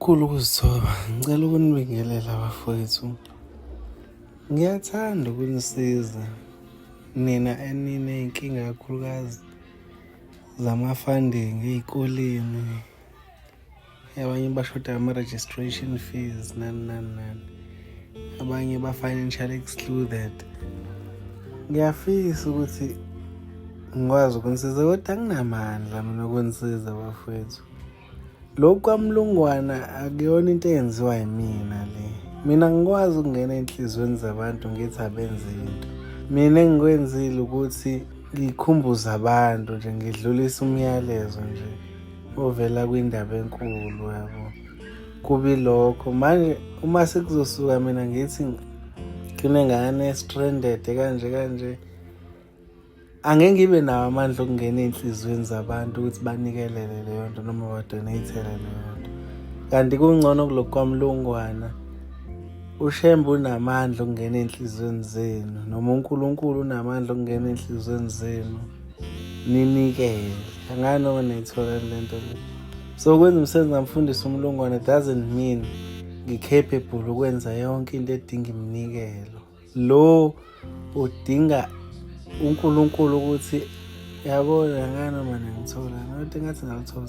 Ngokukhulu ukuzithoba, ngicela ukunibingelela bafowethu. Ngiyathanda ukunisiza nina eniney'nkinga kakhulukazi zama-funding ey'koleni. Abanye bashoda ama-registration fees nani nani nani. Abanye ba-financially excluded. Ngiyafisa ukuthi ngikwazi ukunisiza kodwa anginamandla mina okunisiza bafowethu. Lokhu kwamlungwana akuyona into eyenziwa yimina le. Mina ngikwazi ukungena ey'nhliziyweni zabantu ngithi abenze into. Mina engikwenzile ukuthi ngikhumbuze abantu nje ngidlulise umyalezo nje ovela kwindaba enkulu yabo. Kubi lokho manje uma sekuzosuka mina ngithi kunengane stranded kanje kanje. Angeke ngibe nawo amandla okungena ey'nhliziyweni zabantu ukuthi banikelele leyo nto noma badoneyithele leyo nto. Kanti kungcono kulokhu kwamlungwana uShembe unamandla okungena ey'nhliziyweni zenu noma uNkulunkulu unamandla okungena ey'nhliziyweni zenu ninikele. Angani noma niyayithola le nto le. So ukwenza umsebenzi ngamfundisa umlungwana doesn't mean ngi-capable ukwenza yonke into edinga iminikelo. Lo udinga uNkulunkulu ukuthi yabona ngani noma ningithola ngathi ngathi ngalithola.